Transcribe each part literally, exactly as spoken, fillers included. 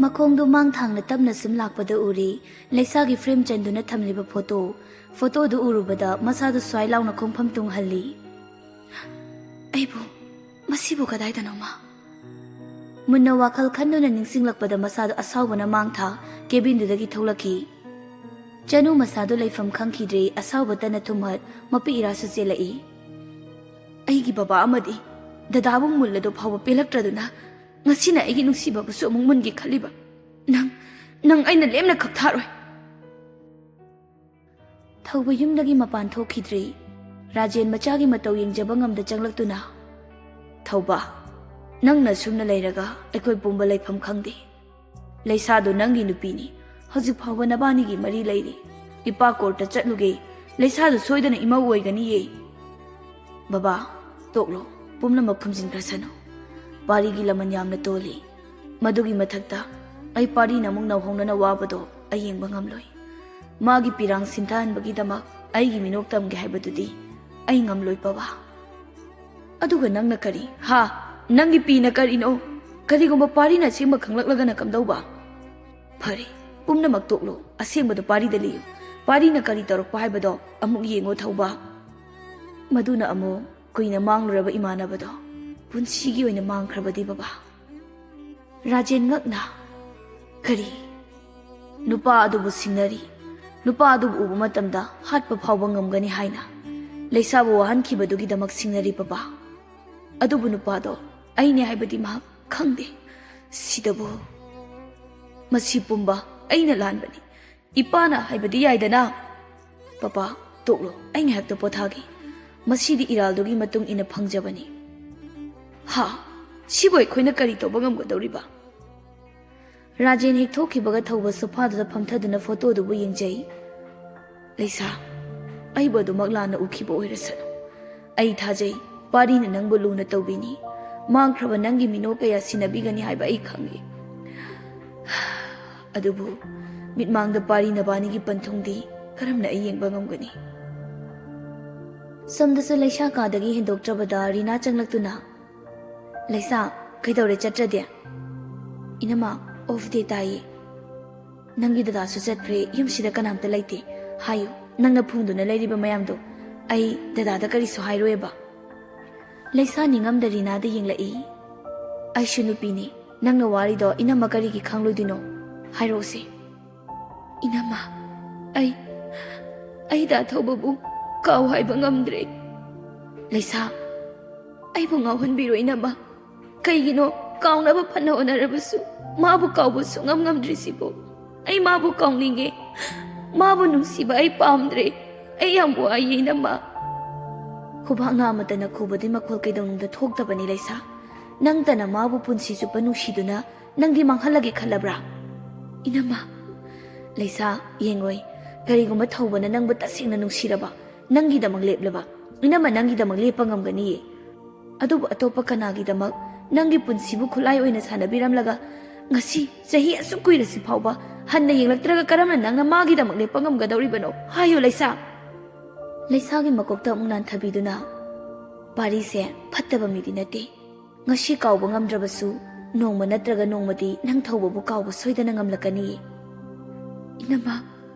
ꯃꯈꯣꯡꯗꯨ ꯃꯥꯡ ꯊꯥꯡꯅ ꯇꯞꯅ ꯁꯨꯝ ꯂꯥꯛꯄꯗ ꯎꯔꯤ꯫ ꯂꯩꯁꯥꯒꯤ ꯐ꯭ꯔꯦꯝ ꯆꯟꯗꯨꯅ ꯊꯝꯂꯤꯕ ꯐꯣꯇꯣ꯫ ꯐꯣꯇꯣꯗꯨ ꯎꯔꯨꯕꯗ ꯃꯁꯥꯗꯨ ꯁ꯭ꯋꯥꯏ ꯂꯥꯎꯅ ꯈꯣꯡꯐꯝ ꯇꯨꯡꯍꯜꯂꯤ꯫ "ꯑꯩꯕꯨ, ꯃꯁꯤꯕꯨ ꯀꯗꯥꯏꯗꯅꯣꯃ?" ꯃꯨꯟꯅ ꯋꯥꯈꯜ ꯈꯟꯗꯨꯅ ꯅꯤꯡꯁꯤꯡꯂꯛꯄꯗ ꯃꯁꯥꯗꯨ ꯑꯁꯥꯎꯕꯅ ꯃꯥꯡ ꯊꯥ ꯀꯦꯕꯤꯟꯗꯨꯗꯒꯤ ꯊꯣꯛꯂꯛꯈꯤ꯫ ꯆꯅꯨ ꯃꯁꯥꯗꯨ ꯂꯩꯐꯝ ꯈꯪꯈꯤꯗ꯭ꯔꯦ, ꯑꯁꯥꯎꯕꯇꯅ ꯊꯨꯝꯍꯠ ꯃꯄꯤ ꯏꯔꯥꯁꯨ ꯆꯦꯜꯂꯛꯏ꯫ "ꯑꯩꯒꯤ ꯕꯕꯥ ꯑꯃꯗꯤ ꯗꯗꯥꯕꯨ ꯃꯨꯜꯂꯗꯨ ꯐꯥꯎꯕ ꯄꯦꯜꯂꯛꯇ꯭ꯔꯗꯨꯅ ꯉꯁꯤꯅ ꯑꯩꯒꯤ ꯅꯨꯡꯁꯤꯕꯕꯨꯁꯨ ꯑꯃꯨꯛ ꯃꯨꯟꯒꯦ ꯈꯜꯂꯤꯕ꯫ ꯅꯪ, ꯅꯪ ꯑꯩꯅ ꯂꯦꯝꯅ ꯈꯛꯊꯥꯔꯣꯏ꯫" ꯊꯧꯕ ꯌꯨꯝꯗꯒꯤ ꯃꯄꯥꯟ ꯊꯣꯛꯈꯤꯗ꯭ꯔꯤ꯫ ꯔꯥꯖꯦꯟ ꯃꯆꯥꯒꯤ ꯃꯇꯧ ꯌꯦꯡꯖꯕ ꯉꯝꯗ ꯆꯪꯂꯛꯇꯨꯅ, "ꯊꯧꯕ, ꯅꯪꯅ ꯁꯨꯝꯅ ꯂꯩꯔꯒ ꯑꯩꯈꯣꯏ ꯄꯨꯝꯕ ꯂꯩꯐꯝ ꯈꯪꯗꯦ꯫ ꯂꯩꯁꯥꯗꯨ ꯅꯪꯒꯤ ꯅꯨꯄꯤꯅꯤ꯫ ꯍꯧꯖꯤꯛ ꯐꯥꯎꯕ ꯅꯕꯥꯅꯤꯒꯤ ꯃꯔꯤ ꯂꯩꯔꯤ꯫ ꯏꯄꯥ ꯀꯣꯔꯠꯇ ꯆꯠꯂꯨꯒꯦ꯫ ꯂꯩꯁꯥꯗꯨ ꯁꯣꯏꯗꯅ ꯏꯃꯧ ꯑꯣꯏꯒꯅꯤꯌꯦ꯫" "ꯕꯕꯥ, ꯇꯣꯛꯂꯣ꯫ ꯄꯨꯝꯅꯃꯛ ꯈꯨꯝꯖꯤꯟꯈ꯭ꯔꯁꯅꯨ꯫ ꯄꯥꯔꯤꯒꯤ ꯂꯃꯟ ꯌꯥꯝꯅ ꯇꯣꯜꯂꯤ꯫ ꯃꯗꯨꯒꯤ ꯃꯊꯛꯇ ꯑꯩ ꯄꯥꯔꯤꯅ ꯑꯃꯨꯛ ꯅꯧꯍꯧꯅꯅ ꯋꯥꯕꯗꯣ ꯑꯩ ꯌꯦꯡꯕ ꯉꯝꯂꯣꯏ꯫ ꯃꯥꯒꯤ ꯄꯤꯔꯥꯡ ꯁꯤꯟꯊꯍꯟꯕꯒꯤꯗꯃꯛ ꯑꯩꯒꯤ ꯃꯤꯅꯣꯛ ꯇꯝꯒꯦ ꯍꯥꯏꯕꯗꯨꯗꯤ ꯑꯩ ꯉꯝꯂꯣꯏ, ꯕꯕꯥ꯫" "ꯑꯗꯨꯒ ꯅꯪꯅ ꯀꯔꯤ? ꯍꯥ? ꯅꯪꯒꯤ ꯄꯤꯅ ꯀꯔꯤꯅꯣ? ꯀꯔꯤꯒꯨꯝꯕ ꯄꯥꯔꯤꯅ ꯑꯁꯦꯡꯕ ꯈꯪꯂꯛꯂꯒꯅ ꯀꯝꯗꯧꯕ?" "ꯐꯔꯦ, ꯄꯨꯝꯅꯃꯛ ꯇꯣꯛꯂꯣ꯫ ꯑꯁꯦꯡꯕꯗꯨ ꯄꯥꯔꯤꯗ ꯂꯤꯌꯨ꯫ ꯄꯥꯔꯤꯅ ꯀꯔꯤ ꯇꯧꯔꯛꯄ ꯍꯥꯏꯕꯗꯣ ꯑꯃꯨꯛ ꯌꯦꯡꯉꯣ, ꯊꯧꯕ꯫ ꯃꯗꯨꯅ ꯑꯃꯨꯛ ꯀꯨꯏꯅ ꯃꯥꯡꯂꯨꯔꯕ ꯏꯃꯥꯟꯅꯕꯗꯣ ꯄꯨꯟꯁꯤꯒꯤ ꯑꯣꯏꯅ ꯃꯥꯡꯈ꯭ꯔꯕꯗꯤ, ꯕꯕꯥ꯫" ꯔꯥꯖꯦꯟ ꯉꯛꯅ, "ꯀꯔꯤ? ꯅꯨꯄꯥ ꯑꯗꯨꯕꯨ ꯁꯤꯡꯅꯔꯤ? ꯅꯨꯄꯥ ꯑꯗꯨꯕꯨ ꯎꯕ ꯃꯇꯝꯗ ꯍꯥꯠꯄ ꯐꯥꯎꯕ ꯉꯝꯒꯅꯤ ꯍꯥꯏꯅ ꯂꯩꯁꯥꯕꯨ ꯋꯥꯍꯟꯈꯤꯕꯗꯨꯒꯤꯗꯃꯛ ꯁꯤꯡꯅꯔꯤ, ꯕꯕꯥ꯫ ꯑꯗꯨꯕꯨ ꯅꯨꯄꯥꯗꯣ ꯑꯩꯅꯦ ꯍꯥꯏꯕꯗꯤ ꯃꯍꯥꯛ ꯈꯪꯗꯦ꯫ ꯁꯤꯗꯕꯨ ꯃꯁꯤ ꯄꯨꯝꯕ ꯑꯩꯅ ꯂꯥꯟꯕꯅꯤ꯫ ꯏꯄꯥꯅ ꯍꯥꯏꯕꯗꯤ ꯌꯥꯏꯗꯅ꯫" "ꯄꯄꯥ, ꯇꯣꯛꯂꯣ, ꯑꯩ ꯉꯥꯏꯍꯥꯛꯇ ꯄꯣꯊꯥꯒꯦ꯫ ꯃꯁꯤꯗꯤ ꯏꯔꯥꯜꯗꯨꯒꯤ ꯃꯇꯨꯡ ꯏꯟꯅ ꯐꯪꯖꯕꯅꯤ꯫" "ꯍꯥ? ꯁꯤꯕꯨ ꯑꯩꯈꯣꯏꯅ ꯀꯔꯤ ꯇꯧꯕ ꯉꯝꯒꯗꯧꯔꯤꯕ?" ꯔꯥꯖꯦꯟ ꯍꯦꯛ ꯊꯣꯛꯈꯤꯕꯒ ꯊꯧꯕ ꯁꯣꯐꯥꯗꯨꯗ ꯐꯝꯊꯗꯨꯅ ꯐꯣꯇꯣꯗꯨꯕꯨ ꯌꯦꯡꯖꯩ꯫ "ꯂꯩꯁꯥ, ꯑꯩꯕꯨ ꯑꯗꯨꯃꯛ ꯂꯥꯟꯅ ꯎꯈꯤꯕ ꯑꯣꯏꯔꯁꯅꯨ꯫ ꯑꯩ ꯊꯥꯖꯩ, ꯄꯥꯔꯤꯅ ꯅꯪꯕꯨ ꯂꯨꯅ ꯇꯧꯕꯤꯅꯤ꯫ ꯃꯥꯡꯈ꯭ꯔꯕ ꯅꯪꯒꯤ ꯃꯤꯅꯣꯛ ꯀꯌꯥ ꯁꯤꯟꯅꯕꯤꯒꯅꯤ ꯍꯥꯏꯕ ꯑꯩ ꯈꯪꯏ꯫ ꯑꯗꯨꯕꯨ ꯃꯤꯠꯃꯥꯡꯗ ꯄꯥꯔꯤ ꯅꯕꯥꯅꯤꯒꯤ ꯄꯟꯊꯨꯡꯗꯤ ꯀꯔꯝꯅ ꯑꯩ ꯌꯦꯡꯕ ꯉꯝꯒꯅꯤ?" ꯁꯣꯝꯗꯁꯨ ꯂꯩꯁꯥ ꯀꯥꯗꯒꯤ ꯍꯦꯟꯗꯣꯛꯇ꯭ꯔꯕꯗ ꯔꯤꯅꯥ ꯆꯪꯂꯛꯇꯨꯅ, "ꯂꯩꯁꯥ, ꯀꯩꯗꯧꯔꯦ ꯆꯠꯇ꯭ꯔꯗꯤ?" "ꯏꯅꯝꯃ, ꯑꯣꯐ ꯗꯦ ꯇꯥꯏꯌꯦ꯫ ꯅꯪꯒꯤ ꯗꯗꯥꯁꯨ ꯆꯠꯈ꯭ꯔꯦ, ꯌꯨꯝꯁꯤꯗ ꯀꯅꯥꯝꯇ ꯂꯩꯇꯦ꯫ ꯍꯥꯏꯌꯨ, ꯅꯪꯅ ꯐꯨꯝꯗꯨꯅ ꯂꯩꯔꯤꯕ ꯃꯌꯥꯝꯗꯣ ꯑꯩ ꯗꯗꯥꯗ ꯀꯔꯤꯁꯨ ꯍꯥꯏꯔꯣꯏꯕ꯫ ꯂꯩꯁꯥ ꯅꯤꯡꯉꯝꯗ ꯔꯤꯅꯥꯗ ꯌꯦꯡꯂꯛꯏ꯫ ꯑꯩꯁꯨ ꯅꯨꯄꯤꯅꯤ, ꯅꯪꯅ ꯋꯥꯔꯤꯗꯣ ꯏꯅꯝꯃ ꯀꯔꯤꯒꯤ ꯈꯪꯂꯣꯏꯗꯣꯏꯅꯣ? ꯍꯥꯏꯔꯛꯎꯁꯦ꯫ ꯏꯅꯝꯃ, ꯑꯩ, ꯑꯩ ꯗꯥ ꯊꯧꯕꯕꯨ ꯀꯥꯎ ꯍꯥꯏꯕ ꯉꯝꯗ꯭ꯔꯦ꯫ ꯂꯩꯁꯥ, ꯑꯩꯕꯨ ꯉꯥꯎꯍꯟꯕꯤꯔꯣ ꯏꯅꯝꯃ꯫ ꯀꯩꯒꯤꯅꯣ ꯀꯥꯎꯅꯕ ꯐꯅ ꯍꯣꯠꯅꯔꯕꯁꯨ ꯃꯥꯕꯨ ꯀꯥꯎꯕ ꯁꯨꯡꯉꯝ ꯉꯝꯗ꯭ꯔꯤꯁꯤꯕꯨ? ꯑꯩ ꯃꯥꯕꯨ ꯀꯥꯎꯅꯤꯡꯉꯦ꯫ ꯃꯥꯕꯨ ꯅꯨꯡꯁꯤꯕ ꯑꯩ ꯄꯥꯝꯗ꯭ꯔꯦ꯫ ꯑꯩ ꯌꯥꯝ ꯋꯥꯏꯌꯦ ꯏꯅꯝꯃ꯫ ꯈꯨꯕꯥꯛ ꯅꯥꯝꯃꯇꯅ ꯈꯨꯕꯗꯤ ꯃꯈꯣꯜ ꯀꯩꯗꯧꯅꯨꯡꯗ ꯊꯣꯛꯇꯕꯅꯤ ꯂꯩꯁꯥ꯫ ꯅꯪꯇꯅ ꯃꯥꯕꯨ ꯄꯨꯟꯁꯤ ꯆꯨꯞꯄ ꯅꯨꯡꯁꯤꯗꯨꯅ ꯅꯪꯗꯤ ꯃꯥꯡꯍꯜꯂꯒꯦ ꯈꯜꯂꯕ꯭ꯔꯥ? ꯏꯅꯝꯃ, ꯂꯩꯁꯥ, ꯌꯦꯡꯉꯣꯏ꯫ ꯀꯔꯤꯒꯨꯝꯕ ꯊꯧꯕꯅ ꯅꯪꯕꯨ ꯇꯁꯦꯡꯅ ꯅꯨꯡꯁꯤꯔꯕ, ꯅꯪꯒꯤꯗꯃꯛ ꯂꯦꯞꯂꯕ, ꯏꯅꯝꯃ ꯅꯪꯒꯤꯗꯃꯛ ꯂꯦꯞꯄ ꯉꯝꯒꯅꯤꯌꯦ꯫ ꯑꯗꯨꯕꯨ ꯑꯇꯣꯞꯄ ꯀꯅꯥꯒꯤꯗꯃꯛ ꯅꯪꯒꯤ ꯄꯨꯟꯁꯤꯕꯨ ꯈꯨꯠꯂꯥꯏ ꯑꯣꯏꯅ ꯁꯥꯟꯅꯕꯤꯔꯝꯂꯒ ꯉꯁꯤ ꯆꯍꯤ ꯑꯁꯨꯛ ꯀꯨꯏꯔꯁꯤ ꯐꯥꯎꯕ ꯍꯟꯅ ꯌꯦꯡꯂꯛꯇ꯭ꯔꯒ ꯀꯔꯝꯅ ꯅꯪꯅ ꯃꯥꯒꯤꯗꯃꯛ ꯂꯦꯞꯄ ꯉꯝꯒꯗꯧꯔꯤꯕꯅꯣ? ꯍꯥꯏꯌꯨ ꯂꯩꯁꯥ꯫ ꯂꯩꯁꯥꯒꯤ ꯃꯀꯣꯛꯇ ꯑꯃꯨꯛ ꯅꯥꯟꯊꯕꯤꯗꯨꯅ, ꯄꯥꯔꯤꯁꯦ ꯐꯠꯇꯕ ꯃꯤꯗꯤ ꯅꯠꯇꯦ꯫ ꯉꯁꯤ ꯀꯥꯎꯕ ꯉꯝꯗ꯭ꯔꯕꯁꯨ ꯅꯣꯡꯃ ꯅꯠꯇ꯭ꯔꯒ ꯅꯣꯡꯃꯗꯤ ꯅꯪ ꯊꯧꯕꯕꯨ ꯀꯥꯎꯕ ꯁꯣꯏꯗꯅ ꯉꯝꯂꯛꯀꯅꯤ꯫ ꯏꯅꯝꯃ,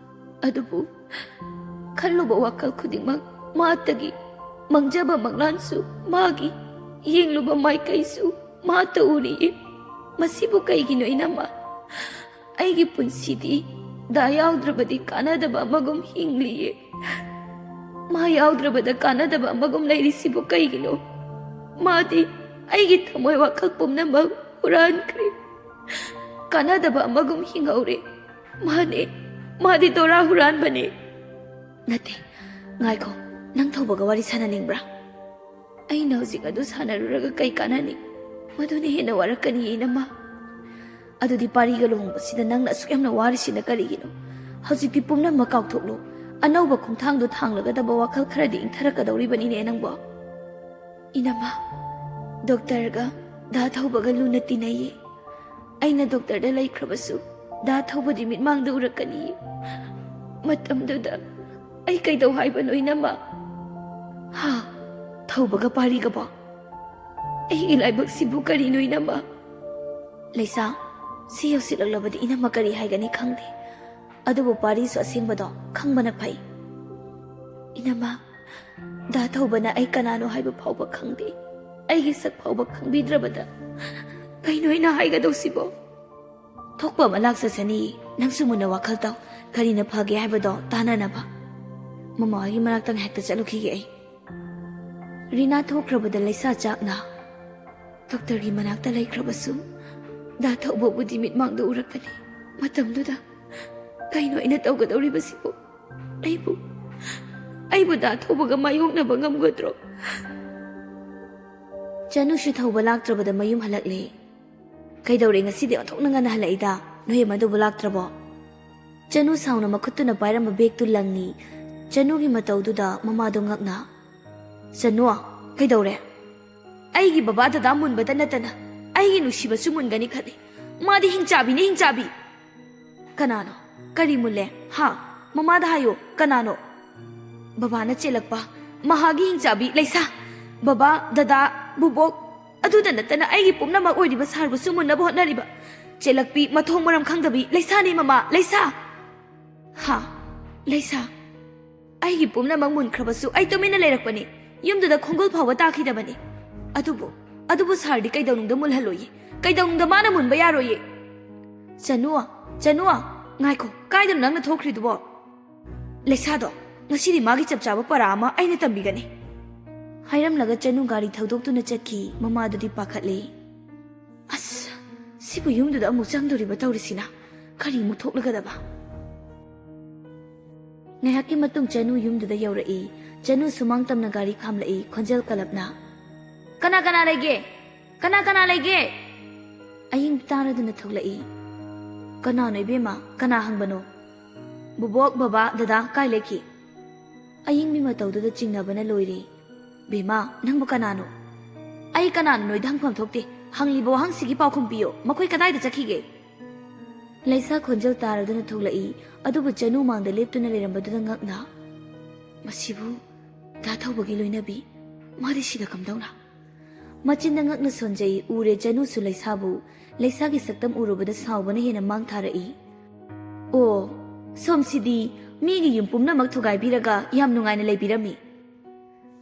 ꯑꯗꯨꯕꯨ ꯈꯜꯂꯨꯕ ꯋꯥꯈꯜ ꯈꯨꯗꯤꯡꯃꯛ ꯃꯥꯇꯒꯤ, ꯃꯪꯖꯕ ꯃꯪꯂꯥꯟꯁꯨ ꯃꯥꯒꯤ, ꯌꯦꯡꯂꯨꯕ ꯃꯥꯏꯀꯩꯁꯨ ꯃꯥꯇ ꯎꯔꯤꯌꯦ꯫ ꯃꯁꯤꯕꯨ ꯀꯩꯒꯤꯅꯣ ꯏꯅꯝꯃ? ꯑꯩꯒꯤ ꯄꯨꯟꯁꯤꯗꯤ ꯗꯥ ꯌꯥꯎꯗ꯭ꯔꯕꯗꯤ ꯀꯥꯟꯅꯗꯕ ꯑꯃꯒꯨꯝ ꯍꯤꯡꯂꯤꯌꯦ꯫ ꯃꯥ ꯌꯥꯎꯗ꯭ꯔꯕꯗ ꯀꯥꯟꯅꯗꯕ ꯑꯃꯒꯨꯝ ꯂꯩꯔꯤꯁꯤꯕꯨ ꯀꯩꯒꯤꯅꯣ? ꯃꯥꯗꯤ ꯑꯩꯒꯤ ꯊꯃꯣꯏ ꯋꯥꯈꯜ ꯄꯨꯝꯅꯃꯛ ꯍꯨꯔꯥꯟꯈ꯭ꯔꯦ꯫ ꯀꯥꯟꯅꯗꯕ ꯑꯃꯒꯨꯝ ꯍꯤꯡꯍꯧꯔꯦ꯫ ꯃꯥꯅꯦ, ꯃꯥꯗꯤ ꯗꯣꯔꯥ ꯍꯨꯔꯥꯟꯕꯅꯦ꯫ ꯅꯠꯇꯦ, ꯉꯥꯏꯈꯣ, ꯅꯪ ꯊꯧꯕꯒ ꯋꯥꯔꯤ ꯁꯥꯟꯅꯅꯤꯡꯕ꯭ꯔꯥ? ꯑꯩꯅ ꯍꯧꯖꯤꯛ ꯑꯗꯨ ꯁꯥꯟꯅꯔꯨꯔꯒ ꯀꯩ ꯀꯥꯟꯅꯅꯤ? ꯃꯗꯨꯅ ꯍꯦꯟꯅ ꯋꯥꯔꯛꯀꯅꯤ ꯏꯅꯝꯃ꯫ ꯑꯗꯨꯗꯤ ꯄꯥꯔꯤꯒ ꯂꯨꯍꯣꯡꯕꯁꯤꯗ ꯅꯪꯅ ꯑꯁꯨꯛ ꯌꯥꯝꯅ ꯋꯥꯔꯤꯁꯤꯅ ꯀꯔꯤꯒꯤꯅꯣ? ꯍꯧꯖꯤꯛꯇꯤ ꯄꯨꯝꯅꯃꯛ ꯀꯥꯎꯊꯣꯛꯂꯣ꯫ ꯑꯅꯧꯕ ꯈꯣꯡꯊꯥꯡꯗꯣ ꯊꯥꯡꯂꯒꯗꯕ ꯋꯥꯈꯜ ꯈꯔꯗꯤ ꯏꯪꯊꯔꯛꯀꯗꯧꯔꯤꯕꯅꯤꯅꯦ ꯅꯪꯕꯣ꯫ ꯏꯅꯝꯃ, ꯗꯣꯛꯇꯔꯒ ꯗꯥ ꯊꯧꯕꯒ ꯂꯨꯅ ꯇꯤꯟꯅꯩꯌꯦ꯫ ꯑꯩꯅ ꯗꯣꯛꯇꯔꯗ ꯂꯩꯈ꯭ꯔꯕꯁꯨ ꯗꯥ ꯊꯧꯕꯗꯤ ꯃꯤꯠꯃꯥꯡꯗ ꯎꯔꯛꯀꯅꯤ꯫ ꯃꯇꯝꯗꯨꯗ ꯑꯩ ꯀꯩꯗꯧ ꯍꯥꯏꯕꯅꯣ ꯏꯅꯝꯃ? ꯍꯥ? ꯊꯧꯕꯒ ꯄꯥꯔꯤꯒꯕꯣ? ꯑꯩꯒꯤ ꯂꯥꯏꯕꯛꯁꯤꯕꯨ ꯀꯔꯤꯅꯣ ꯏꯅꯝꯃ? ꯂꯩꯁꯥ, ꯁꯤ ꯌꯧꯁꯤꯜꯂꯛꯂꯕꯗꯤ ꯏꯅꯝꯃ ꯀꯔꯤ ꯍꯥꯏꯒꯅꯤ ꯈꯪꯗꯦ꯫ ꯑꯗꯨꯕꯨ ꯄꯥꯔꯤꯁꯨ ꯑꯁꯦꯡꯕꯗꯣ ꯈꯪꯕꯅ ꯐꯩ꯫ ꯏꯅꯝꯃ, ꯗꯥ ꯊꯧꯕꯅ ꯑꯩ ꯀꯅꯥꯅꯣ ꯍꯥꯏꯕ ꯐꯥꯎꯕ ꯈꯪꯗꯦ꯫ ꯑꯩꯒꯤ ꯁꯛ ꯐꯥꯎꯕ ꯈꯪꯕꯤꯗ꯭ꯔꯕꯗ ꯀꯩꯅꯣ ꯑꯩꯅ ꯍꯥꯏꯒꯗꯧꯁꯤꯕꯣ? ꯊꯣꯛꯄ ꯑꯃ ꯂꯥꯛꯆꯁꯅꯤ꯫ ꯅꯪꯁꯨ ꯃꯨꯟꯅ ꯋꯥꯈꯜ ꯇꯧ꯫ ꯀꯔꯤꯅ ꯐꯒꯦ ꯍꯥꯏꯕꯗꯣ ꯇꯥꯟꯅꯅꯕ ꯃꯃꯥ ꯍꯣꯏꯒꯤ ꯃꯅꯥꯛꯇ ꯉꯥꯏꯍꯥꯛꯇ ꯆꯠꯂꯨꯈꯤꯒꯦ ꯑꯩ꯫ ꯔꯤꯅꯥ ꯊꯣꯛꯈ꯭ꯔꯕꯗ ꯂꯩꯁꯥ ꯆꯥꯛꯅ ꯗꯣꯛꯇꯔꯒꯤ ꯃꯅꯥꯛꯇ ꯂꯩꯈ꯭ꯔꯕꯁꯨ, ꯗꯥ ꯊꯧꯕꯕꯨꯗꯤ ꯃꯤꯠꯃꯥꯡꯗ ꯎꯔꯛꯀꯅꯤ꯫ ꯃꯇꯝꯗꯨꯗ ꯀꯩꯅꯣ ꯑꯩꯅ ꯇꯧꯒꯗꯧꯔꯤꯕꯁꯤꯕꯨ? ꯑꯩꯕꯨ, ꯑꯩꯕꯨ ꯗꯥ ꯊꯧꯕꯒ ꯃꯥꯌꯣꯛꯅꯕ ꯉꯝꯒꯗ꯭ꯔꯣ? ꯆꯅꯨꯁꯨ ꯊꯧꯕ ꯂꯥꯛꯇ꯭ꯔꯕꯗ ꯃꯌꯨꯝ ꯍꯜꯂꯛꯂꯦ꯫ "ꯀꯩꯗꯧꯔꯦ ꯉꯁꯤꯗꯤ ꯑꯣꯟꯊꯣꯛꯅ ꯉꯟꯅ ꯍꯜꯂꯛꯏꯗ? ꯅꯣꯏ ꯑꯃꯗꯨꯕꯨ ꯂꯥꯛꯇ꯭ꯔꯕꯣ?" ꯆꯅꯨ ꯁꯥꯎꯅ ꯃꯈꯨꯠꯇꯨꯅ ꯄꯥꯏꯔꯝꯕ ꯕꯦꯒꯇꯨ ꯂꯪꯉꯤ꯫ ꯆꯅꯨꯒꯤ ꯃꯇꯧꯗꯨꯗ ꯃꯃꯥꯗꯣ ꯉꯛꯅ, "ꯆꯅꯨ, ꯀꯩꯗꯧꯔꯦ?" "ꯑꯩꯒꯤ ꯕꯕꯥ ꯗꯗꯥ ꯃꯨꯟꯕꯇ ꯅꯠꯇꯅ ꯑꯩꯒꯤ ꯅꯨꯡꯁꯤꯕꯁꯨ ꯃꯨꯟꯒꯅꯤ ꯈꯜꯂꯤ꯫ ꯃꯥꯗꯤ ꯍꯤꯡꯆꯥꯕꯤꯅꯤ, ꯍꯤꯡꯆꯥꯕꯤ!" "ꯀꯅꯥꯅꯣ? ꯀꯔꯤ ꯃꯨꯜꯂꯦ? ꯍꯥ? ꯃꯃꯥꯗ ꯍꯥꯏꯌꯣ, ꯀꯅꯥꯅꯣ?" "ꯕꯕꯥꯅ ꯆꯦꯜꯂꯛꯄ ꯃꯍꯥꯛꯀꯤ ꯍꯤꯡꯆꯥꯕꯤ ꯂꯩꯁꯥ꯫ ꯕꯕꯥ, ꯗꯗꯥ, ꯕꯨꯕꯣꯛ, ꯑꯗꯨꯗ ꯅꯠꯇꯅ ꯑꯩꯒꯤ ꯄꯨꯝꯅꯃꯛ ꯑꯣꯏꯔꯤꯕ ꯁꯥꯔꯕꯨꯁꯨ ꯃꯨꯟꯅꯕ ꯍꯣꯠꯅꯔꯤꯕ ꯆꯦꯜꯂꯛꯄꯤ, ꯃꯊꯣꯡ ꯃꯔꯝ ꯈꯪꯗꯕꯤ ꯂꯩꯁꯥꯅꯤ ꯃꯃꯥ, ꯂꯩꯁꯥ!" "ꯍꯥ? ꯂꯩꯁꯥ?" "ꯑꯩꯒꯤ ꯄꯨꯝꯅꯃꯛ ꯃꯨꯟꯈ꯭ꯔꯕꯁꯨ ꯑꯩ ꯇꯨꯃꯤꯟꯅ ꯂꯩꯔꯛꯄꯅꯤ꯫ ꯌꯨꯝꯗꯨꯗ ꯈꯣꯡꯒꯨꯜ ꯐꯥꯎꯕ ꯇꯥꯈꯤꯗꯕꯅꯤ꯫ ꯑꯗꯨꯕꯨ, ꯑꯗꯨꯕꯨ ꯁꯥꯔꯗꯤ ꯀꯩꯗꯧꯅꯨꯡꯗ ꯃꯨꯜꯍꯜꯂꯣꯏꯌꯦ꯫ ꯀꯩꯗꯧꯅꯨꯡꯗ ꯃꯥꯅ ꯃꯨꯟꯕ ꯌꯥꯔꯣꯏꯌꯦ꯫" "ꯆꯅꯨ, ꯆꯅꯨ, ꯉꯥꯏꯈꯣ, ꯀꯥꯏꯗꯅꯣ ꯅꯪꯅ ꯊꯣꯛꯈ꯭ꯔꯤꯗꯨꯕꯣ?" "ꯂꯩꯁꯥꯗꯣ, ꯉꯁꯤꯗꯤ ꯃꯥꯒꯤ ꯆꯞ ꯆꯥꯕ ꯄꯔꯥ ꯑꯃ ꯑꯩꯅ ꯇꯝꯕꯤꯒꯅꯤ꯫" ꯍꯥꯏꯔꯝꯂꯒ ꯆꯅꯨ ꯒꯥꯔꯤ ꯊꯧꯗꯣꯛꯇꯨꯅ ꯆꯠꯈꯤ꯫ ꯃꯃꯥꯗꯨꯗꯤ ꯄꯥꯈꯠꯂꯦ꯫ "ꯑꯁ, ꯁꯤꯕꯨ ꯌꯨꯝꯗꯨꯗ ꯑꯃꯨꯛ ꯆꯪꯗꯣꯔꯤꯕ ꯇꯧꯔꯤꯁꯤꯅ? ꯀꯔꯤ ꯑꯃꯨꯛ ꯊꯣꯛꯂꯒꯗꯕ?" ꯉꯥꯏꯍꯥꯛꯀꯤ ꯃꯇꯨꯡ ꯆꯅꯨ ꯌꯨꯝꯗꯨꯗ ꯌꯧꯔꯛꯏ꯫ ꯆꯅꯨ ꯁꯨꯃꯥꯡ ꯇꯝꯅ ꯒꯥꯔꯤ ꯈꯥꯝꯂꯛꯏ, ꯈꯣꯟꯖꯦꯜ ꯀꯜꯂꯞꯅ, "ꯀꯅꯥ ꯀꯅꯥ ꯂꯩꯒꯦ? ꯀꯅꯥ ꯀꯅꯥ ꯂꯩꯒꯦ?" ꯑꯌꯤꯡ ꯇꯥꯔꯗꯨꯅ ꯊꯣꯛꯂꯛꯏ꯫ "ꯀꯅꯥꯅꯣ ꯏꯕꯦꯝꯃ? ꯀꯅꯥ ꯍꯪꯕꯅꯣ? ꯕꯨꯕꯣꯛ, ꯕꯕꯥ, ꯗꯗꯥ ꯀꯥꯏ ꯂꯩꯈꯤ?" ꯑꯌꯤꯡꯕꯤ ꯃꯇꯧꯗꯨꯗ ꯆꯤꯡꯅꯕꯅ ꯂꯣꯏꯔꯦ꯫ "ꯕꯦꯝꯃ, ꯅꯪꯕꯨ ꯀꯅꯥꯅꯣ?" "ꯑꯩ ꯀꯅꯥꯅꯣ ꯅꯣꯏꯗ ꯍꯪꯐꯝ ꯊꯣꯛꯇꯦ꯫ ꯍꯪꯂꯤꯕ ꯋꯥꯍꯪꯁꯤꯒꯤ ꯄꯥꯎꯈꯨꯝ ꯄꯤꯌꯣ꯫ ꯃꯈꯣꯏ ꯀꯗꯥꯏꯗ ꯆꯠꯈꯤꯒꯦ?" ꯂꯩꯁꯥ ꯈꯣꯟꯖꯦꯜ ꯇꯥꯔꯗꯨꯅ ꯊꯣꯛꯂꯛꯏ꯫ ꯑꯗꯨꯕꯨ ꯆꯅꯨ ꯃꯥꯡꯗ ꯂꯦꯞꯇꯨꯅ ꯂꯩꯔꯝꯕꯗꯨꯗ ꯉꯛꯅ, "ꯃꯁꯤꯕꯨ ꯗꯥ ꯊꯧꯕꯒꯤ ꯂꯣꯏꯅꯕꯤ, ꯃꯥꯗꯤ ꯁꯤꯗ ꯀꯝꯗꯧꯅ?" ꯃꯆꯤꯟꯗ ꯉꯛꯅ ꯁꯣꯟꯖꯩ꯫ ꯎꯔꯦ ꯆꯅꯨꯁꯨ ꯂꯩꯁꯥꯕꯨ꯫ ꯂꯩꯁꯥꯒꯤ ꯁꯛꯇꯝ ꯎꯔꯨꯕꯗ ꯁꯥꯎꯕꯅ ꯍꯦꯟꯅ ꯃꯥꯡ ꯊꯥꯔꯛꯏ꯫ ꯑꯣ, ꯁꯣꯝꯁꯤꯗꯤ ꯃꯤꯒꯤ ꯌꯨꯝ ꯄꯨꯝꯅꯃꯛ ꯊꯨꯒꯥꯏꯕꯤꯔꯒ ꯌꯥꯝ ꯅꯨꯡꯉꯥꯏꯅ ꯂꯩꯕꯤꯔꯝꯃꯤ꯫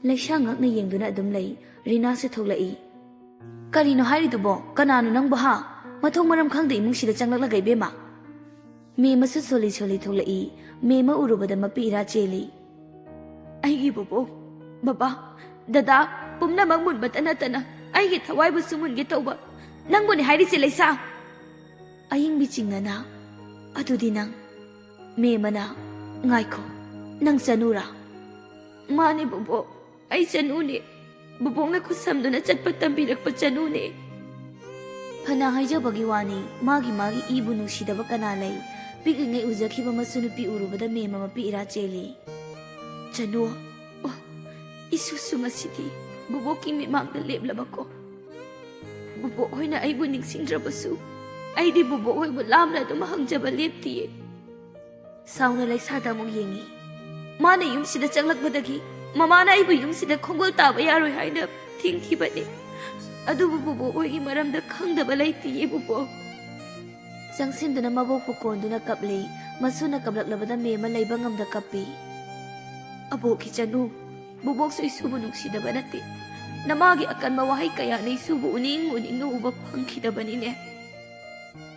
ꯂꯩꯁꯥ ꯉꯛꯅ ꯌꯦꯡꯗꯨꯅ ꯑꯗꯨꯝ ꯂꯩ꯫ ꯔꯤꯅꯥꯁꯨ ꯊꯣꯛꯂꯛꯏ꯫ ꯀꯔꯤꯅꯣ ꯍꯥꯏꯔꯤꯗꯨꯕꯣ? ꯀꯅꯥꯅꯣ ꯅꯪꯕꯨ, ꯍꯥ? ꯃꯊꯣꯡ ꯃꯔꯝ ꯈꯪꯗ ꯏꯃꯨꯡꯁꯤꯗ ꯆꯪꯂꯛꯂꯒ ꯏꯕꯦꯝꯃ꯫ ꯃꯦꯝꯃꯁꯨ ꯁꯣꯜꯂꯤ ꯁꯣꯜꯂꯤ ꯊꯣꯛꯂꯛꯏ꯫ ꯃꯦꯝꯃ ꯎꯔꯨꯕꯗ ꯃꯄꯤ ꯏꯔꯥ ꯆꯦꯜꯂꯤ꯫ ꯑꯩꯒꯤ ꯕꯣꯕꯣꯛ, ꯕꯕꯥ, ꯗꯗꯥ, ꯄꯨꯝꯅꯃꯛ ꯃꯨꯟꯕꯇ ꯅꯠꯇꯅ ꯑꯩꯒꯤ ꯊꯋꯥꯏꯕꯨꯁꯨ ꯃꯨꯟꯒꯦ ꯇꯧꯕ ꯅꯪꯕꯨꯅꯦ ꯍꯥꯏꯔꯤꯁꯦ, ꯂꯩꯁꯥ꯫ ꯑꯌꯤꯡꯕꯤ ꯆꯤꯡꯅꯅ, ꯑꯗꯨꯗꯤ ꯅꯪ? ꯃꯦꯝꯃꯅ, ꯉꯥꯏꯈꯣ, ꯅꯪ ꯆꯅꯨꯔꯥ? ꯃꯥꯅꯦ ꯕꯣꯕꯣꯛ, ꯑꯩ ꯆꯅꯨꯅꯦ꯫ ꯕꯣꯕꯣꯛꯅ ꯈꯨꯠꯁꯝꯗꯨꯅ ꯆꯠꯄ ꯇꯝꯕꯤꯔꯛꯄ ꯆꯅꯨꯅꯦ꯫ ꯐꯅ ꯍꯥꯏꯖꯕꯒꯤ ꯋꯥꯅꯤ, ꯃꯥꯒꯤ ꯃꯥꯒꯤ ꯏꯕꯨ ꯅꯨꯡꯁꯤꯗꯕ ꯀꯅꯥ ꯂꯩ? ꯄꯤꯛꯂꯤꯉꯩ ꯎꯖꯈꯤꯕ ꯃꯁꯨ ꯅꯨꯄꯤ ꯎꯔꯨꯕꯗ ꯃꯦꯝꯃ ꯃꯄꯤ ꯏꯔꯥ ꯆꯦꯜꯂꯤ꯫ ꯆꯅꯨ, ꯑꯣ, ꯏꯁꯨꯁꯨ ꯉꯁꯤꯗꯤ ꯕꯣꯕꯣꯛꯀꯤ ꯃꯤꯃꯥꯡꯗ ꯂꯦꯞꯂꯕꯀꯣ꯫ ꯕꯣꯕꯣꯛ ꯍꯣꯏꯅ ꯑꯩꯕꯨ ꯅꯤꯡꯁꯤꯡꯗ꯭ꯔꯕꯁꯨ, ꯑꯩꯗꯤ ꯕꯣꯕꯣꯛ ꯍꯣꯏꯕꯨ ꯂꯥꯞꯅ ꯑꯗꯨꯝ ꯍꯪꯖꯕ ꯂꯦꯞꯇꯤꯌꯦ꯫ ꯁꯥꯎꯅ ꯂꯩꯁꯥꯗ ꯑꯃꯨꯛ ꯌꯦꯡꯉꯤ꯫ ꯃꯥꯅ ꯌꯨꯝꯁꯤꯗ ꯆꯪꯂꯛꯄꯗꯒꯤ ꯃꯃꯥꯅ ꯑꯩꯕꯨ ꯌꯨꯝꯁꯤꯗ ꯈꯣꯡꯒꯣꯜ ꯇꯥꯕ ꯌꯥꯔꯣꯏ ꯍꯥꯏꯅ ꯊꯤꯡꯈꯤꯕꯅꯤ꯫ ꯑꯗꯨꯕꯨ ꯕꯣꯕꯣꯛ ꯍꯣꯏꯒꯤ ꯃꯔꯝꯗ ꯈꯪꯗꯕ ꯂꯩꯇꯤꯌꯦ ꯕꯣꯕꯣꯛ꯫ ꯆꯪꯁꯤꯟꯗꯨꯅ ꯃꯕꯣꯛꯄꯨ ꯀꯣꯟꯗꯨꯅ ꯀꯞꯂꯤ꯫ ꯃꯁꯨꯅ ꯀꯞꯂꯛꯂꯕꯗ ꯃꯦꯝꯃ ꯂꯩꯕ ꯉꯝꯗ ꯀꯞꯄꯤ꯫ ꯑꯕꯣꯛꯀꯤ ꯆꯅꯨ, ꯕꯣꯕꯣꯛꯁꯨ ꯏꯁꯨꯕꯨ ꯅꯨꯡꯁꯤꯗꯕ ꯅꯠꯇꯦ꯫ ꯅꯃꯥꯒꯤ ꯑꯀꯟꯕ ꯋꯥꯍꯩ ꯀꯌꯥꯅ ꯏꯁꯨꯕꯨ ꯎꯅꯤꯡ ꯎꯅꯤꯡꯅ ꯎꯕ ꯐꯪꯈꯤꯗꯕꯅꯤꯅꯦ꯫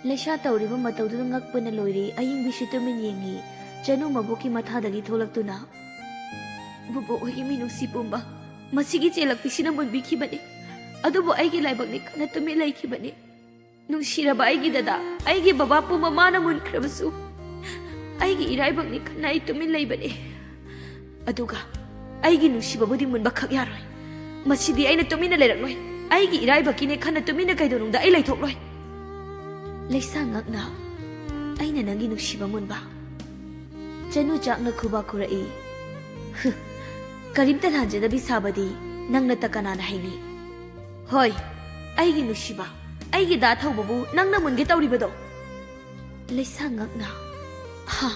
ꯂꯩꯁꯥ ꯇꯧꯔꯤꯕ ꯃꯇꯧꯗꯨꯗ ꯉꯛꯄꯅ ꯂꯣꯏꯔꯦ꯫ ꯑꯌꯤꯡꯕꯤꯁꯨ ꯇꯨꯃꯤꯟ ꯌꯦꯡꯉꯤ꯫ ꯆꯅꯨ ꯃꯕꯣꯛꯀꯤ ꯃꯊꯥꯗꯒꯤ ꯊꯣꯛꯂꯛꯇꯨꯅ, "ꯕꯣꯕꯣꯛ ꯍꯣꯏꯒꯤ ꯃꯤꯅꯨꯡꯁꯤ ꯄꯨꯝꯕ ꯃꯁꯤꯒꯤ ꯆꯦꯜꯂꯛꯄꯤꯁꯤꯅ ꯃꯨꯟꯕꯤꯈꯤꯕꯅꯤ꯫ ꯑꯗꯨꯕꯨ ꯑꯩꯒꯤ ꯂꯥꯏꯕꯛꯅꯤ ꯈꯟꯅ ꯇꯨꯃꯤꯟ ꯂꯩꯈꯤꯕꯅꯤ꯫ ꯅꯨꯡꯁꯤꯔꯕ ꯑꯩꯒꯤ ꯗꯗꯥ, ꯑꯩꯒꯤ ꯕꯕꯥ ꯄꯨꯝꯕ ꯃꯥꯅ ꯃꯨꯟꯈ꯭ꯔꯕꯁꯨ, ꯑꯩꯒꯤ ꯏꯔꯥꯏꯕꯛꯅꯤ ꯈꯟꯅ ꯑꯩ ꯇꯨꯃꯤꯟ ꯂꯩꯕꯅꯤ꯫ ꯑꯗꯨꯒ ꯑꯩꯒꯤ ꯅꯨꯡꯁꯤꯕꯕꯨꯗꯤ ꯃꯨꯟꯕꯈꯛ ꯌꯥꯔꯣꯏ꯫ ꯃꯁꯤꯗꯤ ꯑꯩꯅ ꯇꯨꯃꯤꯟꯅ ꯂꯩꯔꯛꯂꯣꯏ꯫ ꯑꯩꯒꯤ ꯏꯔꯥꯏꯕꯛꯀꯤꯅꯦ ꯈꯟꯅ ꯇꯨꯃꯤꯟꯅ ꯀꯩꯗꯧꯅꯨꯡꯗ ꯑꯩ ꯂꯩꯊꯣꯛꯂꯣꯏ꯫" ꯂꯩꯁꯥ ꯉꯛꯅ, "ꯑꯩꯅ ꯅꯪꯒꯤ ꯅꯨꯡꯁꯤꯕ ꯃꯨꯟꯕ?" ꯆꯅꯨ ꯆꯥꯛꯅ ꯈꯨꯕꯥꯛ ꯈꯨꯔꯛꯏ꯫ "ꯍꯨ, ꯀꯔꯤꯝꯇ ꯂꯥꯟꯖꯗꯕꯤ ꯁꯥꯕꯗꯤ ꯅꯪꯅ ꯇ ꯀꯅꯥꯅ ꯍꯩꯅꯤ? ꯍꯣꯏ, ꯑꯩꯒꯤ ꯅꯨꯡꯁꯤꯕ, ꯑꯩꯒꯤ ꯗꯥ ꯊꯧꯕꯕꯨ ꯅꯪꯅ ꯃꯨꯟꯒꯦ ꯇꯧꯔꯤꯕꯗꯣ?" ꯂꯩꯁꯥ ꯉꯛꯅ, "ꯍꯥ?"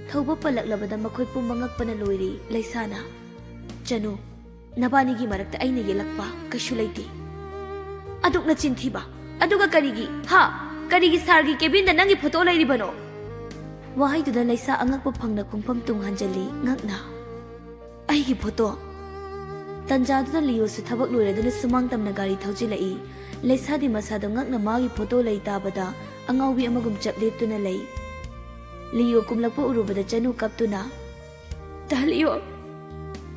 ꯊꯧꯕ ꯄꯜꯂꯛꯂꯕꯗ ꯃꯈꯣꯏ ꯄꯨꯝꯕ ꯉꯛꯄꯅ ꯂꯣꯏꯔꯦ꯫ ꯂꯩꯁꯥꯅ, "ꯆꯅꯨ, ꯅꯕꯥꯅꯤꯒꯤ ꯃꯔꯛꯇ ꯑꯩꯅ ꯌꯦꯜꯂꯛꯄ ꯀꯩꯁꯨ ꯂꯩꯇꯦ꯫ ꯑꯗꯨꯛ ꯅꯆꯤꯟ ꯊꯤꯕ꯫ ꯑꯗꯨꯒ ꯀꯔꯤꯒꯤ, ꯍꯥ? ꯀꯔꯤꯒꯤ ꯁꯥꯔꯒꯤ ꯀꯦꯕꯤꯟꯗ ꯅꯪꯒꯤ ꯐꯣꯇꯣ ꯂꯩꯔꯤꯕꯅꯣ? ꯋꯥꯍꯩꯗꯨꯗ ꯂꯩꯁꯥ ꯑꯉꯛꯄ ꯐꯪꯅ ꯈꯣꯡꯐꯝ ꯇꯨꯡ ꯍꯟꯖꯤꯜꯂꯤ ꯉꯛꯅ꯫ ꯑꯩꯒꯤ ꯐꯣꯇꯣ? ꯇꯟꯖꯥꯗꯨꯗ ꯂꯤꯌꯣꯁꯨ ꯊꯕꯛ ꯂꯣꯏꯔꯗꯨꯅ ꯁꯨꯃꯥꯡ ꯇꯝꯅ ꯒꯥꯔꯤ ꯊꯧꯖꯤꯜꯂꯛꯏ꯫ ꯂꯩꯁꯥꯗꯤ ꯃꯁꯥꯗꯣ ꯉꯛꯅ ꯃꯥꯒꯤ ꯐꯣꯇꯣ ꯂꯩ ꯇꯥꯕꯗ ꯑꯉꯥꯎꯕꯤ ꯑꯃꯒꯨꯝ ꯆꯞ ꯂꯦꯞꯇꯨꯅ ꯂꯩ꯫ ꯂꯤꯌꯣ ꯀꯨꯝꯂꯛꯄ ꯎꯔꯨꯕꯗ ꯆꯅꯨ ꯀꯞꯇꯨꯅ, "ꯇꯥ ꯂꯤꯌꯣ!"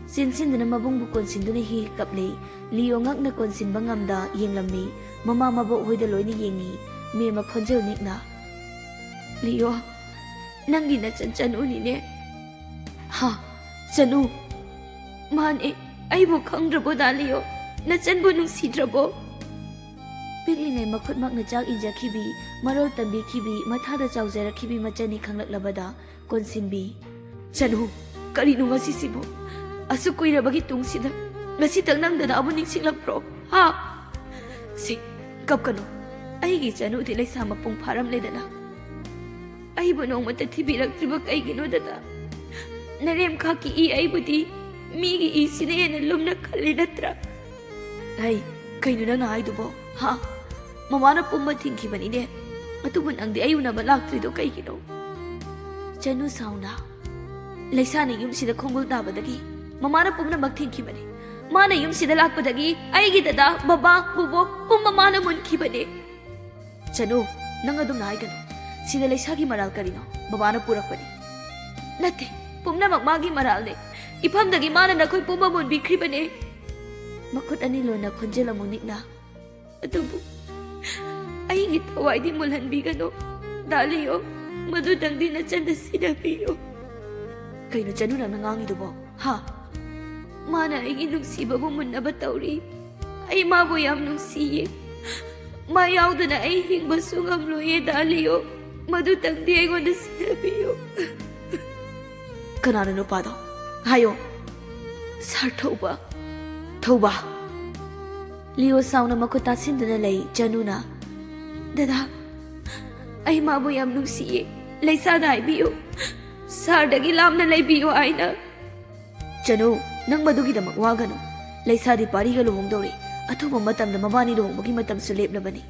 ꯆꯦꯟꯁꯤꯟꯗꯨꯅ ꯃꯕꯨꯡꯕꯨ ꯀꯣꯟꯁꯤꯟꯗꯨꯅ ꯍꯤ ꯀꯞꯂꯤ꯫ ꯂꯤꯌꯣ ꯉꯛꯅ ꯀꯣꯟꯁꯤꯟꯕ ꯉꯝꯗ ꯌꯦꯡꯂꯝꯃꯤ꯫ ꯃꯃꯥ ꯃꯕꯣꯛ ꯍꯣꯏꯗ ꯂꯣꯏꯅ ꯌꯦꯡꯉꯤ꯫ ꯃꯦꯝꯃ ꯈꯣꯟꯖꯦꯜ ꯅꯤꯛꯅ, "ꯂꯤꯌꯣ, ꯅꯪꯒꯤ ꯅꯆꯟ ꯆꯅꯨꯅꯤꯅꯦ?" "ꯍꯥ? ꯆꯅꯨ?" "ꯃꯥꯅꯦ꯫ ꯑꯩꯕꯨ ꯈꯪꯗ꯭ꯔꯕꯣ ꯗꯥ ꯂꯤꯌꯣ? ꯅꯆꯟꯕꯨ ꯅꯨꯡꯁꯤꯗ꯭ꯔꯕꯣ?" ꯄꯤꯛꯂꯤꯉꯩ ꯃꯈꯨꯠꯃꯛꯅ ꯆꯥꯛ ꯏꯟꯖꯈꯤꯕꯤ, ꯃꯔꯣꯜ ꯇꯝꯕꯤꯈꯤꯕꯤ, ꯃꯊꯥꯗ ꯆꯥꯎꯖꯔꯛꯈꯤꯕꯤ ꯃꯆꯟꯅꯤ ꯈꯪꯂꯛꯂꯕꯗ ꯀꯣꯟꯁꯤꯟꯕꯤ꯫ "ꯆꯅꯨ, ꯀꯔꯤꯅꯣ ꯉꯁꯤꯁꯤꯕꯨ? ꯑꯁꯨꯛ ꯀꯨꯏꯔꯕꯒꯤ ꯇꯨꯡꯁꯤꯗ ꯉꯁꯤꯇꯪ ꯅꯪ ꯗꯗꯥꯕꯨ ꯅꯤꯡꯁꯤꯡꯂꯛꯄ꯭ꯔꯣ? ꯍꯥ?" "ꯁꯤ, ꯀꯞꯀꯅꯨ꯫ ꯑꯩꯒꯤ ꯆꯅꯨꯗꯤ ꯂꯩꯁꯥ ꯃꯄꯨꯡ ꯐꯥꯔꯝꯂꯦꯗꯅ꯫ ꯑꯩꯕꯨ ꯅꯣꯡꯃꯇ ꯊꯤꯕꯤꯔꯛꯇ꯭ꯔꯤꯕ ꯀꯩꯒꯤꯅꯣ ꯗꯗꯥ? ꯅꯔꯦꯝꯈꯥꯛꯀꯤ ꯏ ꯑꯩꯕꯨꯗꯤ ꯃꯤꯒꯤ ꯏꯁꯤꯅ ꯍꯦꯟꯅ ꯂꯨꯝꯅ ꯈꯜꯂꯤ ꯅꯠꯇ꯭ꯔꯥ?" "ꯍꯩ, ꯀꯩꯅꯣ ꯅꯪꯅ ꯍꯥꯏꯗꯨꯕꯣ? ꯍꯥ? ꯃꯃꯥꯅ ꯄꯨꯝꯕ ꯊꯤꯡꯈꯤꯕꯅꯤꯅꯦ꯫ ꯑꯗꯨꯕꯨ ꯅꯪꯗꯤ ꯑꯩ ꯎꯅꯕ ꯂꯥꯛꯇ꯭ꯔꯤꯗꯣ ꯀꯩꯒꯤꯅꯣ?" ꯆꯅꯨ ꯁꯥꯎꯅ, "ꯂꯩꯁꯥꯅ ꯌꯨꯝꯁꯤꯗ ꯈꯣꯡꯒꯨꯜ ꯇꯥꯕꯗꯒꯤ ꯃꯃꯥꯅ ꯄꯨꯝꯅꯃꯛ ꯊꯤꯡꯈꯤꯕꯅꯤ꯫ ꯃꯥꯅ ꯌꯨꯝꯁꯤꯗ ꯂꯥꯛꯄꯗꯒꯤ ꯑꯩꯒꯤ ꯗꯗꯥ, ꯕꯕꯥ, ꯕꯨꯕꯣꯛ ꯄꯨꯝꯕ ꯃꯥꯅ ꯃꯨꯟꯈꯤꯕꯅꯤ꯫" "ꯆꯅꯨ, ꯅꯪ ꯑꯗꯨꯝꯅ ꯍꯥꯏꯒꯅꯨ꯫ ꯁꯤꯗ ꯂꯩꯁꯥꯒꯤ ꯃꯔꯥꯜ ꯀꯔꯤꯅꯣ? ꯕꯕꯥꯅ ꯄꯨꯔꯛꯄꯅꯤ꯫" "ꯅꯠꯇꯦ, ꯄꯨꯝꯅꯃꯛ ꯃꯥꯒꯤ ꯃꯔꯥꯜꯅꯦ꯫ ꯏꯐꯝꯗꯒꯤ ꯃꯥꯅ ꯅꯈꯣꯏ ꯄꯨꯝꯕ ꯃꯨꯟꯕꯤꯈ꯭ꯔꯤꯕꯅꯦ꯫" ꯃꯈꯨꯠ ꯑꯅꯤ ꯂꯣꯟꯅ ꯈꯣꯟꯖꯦꯜ ꯑꯃꯨꯛ ꯅꯤꯛꯅ, "ꯑꯗꯨꯕꯨ ꯑꯩꯒꯤ ꯊꯋꯥꯏꯗꯤ ꯃꯨꯜꯍꯟꯕꯤꯒꯅꯨ꯫ ꯗꯥ ꯂꯤꯌꯣ, ꯃꯗꯨꯇꯪꯗꯤ ꯅꯆꯟꯗ ꯁꯤꯟꯅꯕꯤꯌꯨ꯫" "ꯀꯩꯅꯣ ꯆꯅꯨ ꯅꯪꯅ ꯉꯥꯡꯉꯤꯗꯨꯕꯣ? ꯍꯥ?" "ꯃꯥꯅ ꯑꯩꯒꯤ ꯅꯨꯡꯁꯤꯕꯕꯨ ꯃꯨꯟꯅꯕ ꯇꯧꯔꯤ꯫ ꯑꯩ ꯃꯥꯕꯨ ꯌꯥꯝ ꯅꯨꯡꯁꯤꯌꯦ꯫ ꯃꯥ ꯌꯥꯎꯗꯅ ꯑꯩ ꯍꯤꯡꯕꯁꯨ ꯉꯝꯂꯣꯏꯌꯦ꯫ ꯗꯥ ꯂꯤꯌꯣ, ꯃꯗꯨꯇꯪꯗꯤ ꯑꯩꯉꯣꯟꯗ ꯁꯤꯟꯅꯕꯤꯌꯨ꯫" "ꯀꯅꯥꯅꯣ ꯅꯨꯄꯥꯗꯣ? ꯍꯥꯏꯌꯣ꯫" "ꯁꯥꯔ ꯊꯧꯕ꯫" "ꯊꯧꯕ?" ꯂꯤꯌꯣ ꯁꯥꯎꯅ ꯃꯈꯨꯠ ꯇꯥꯁꯤꯟꯗꯨꯅ ꯂꯩ꯫ ꯆꯅꯨꯅ, "ꯗꯗꯥ, ꯑꯩ ꯃꯥꯕꯨ ꯌꯥꯝ ꯅꯨꯡꯁꯤꯌꯦ꯫ ꯂꯩꯁꯥꯗ ꯍꯥꯏꯕꯤꯌꯨ, ꯁꯥꯔꯗꯒꯤ ꯂꯥꯞꯅ ꯂꯩꯕꯤꯌꯨ ꯍꯥꯏꯅ꯫" "ꯆꯅꯨ, ꯅꯪ ꯃꯗꯨꯒꯤꯗꯃꯛ ꯋꯥꯒꯅꯨ꯫ ꯂꯩꯁꯥꯗꯤ ꯄꯥꯔꯤꯒ ꯂꯨꯍꯣꯡꯗꯧꯔꯦ꯫ ꯑꯊꯨꯕ ꯃꯇꯝꯗ ꯃꯕꯥꯅꯤ ꯂꯨꯍꯣꯡꯕꯒꯤ ꯃꯇꯝꯁꯨ ꯂꯦꯞꯂꯕꯅꯤ꯫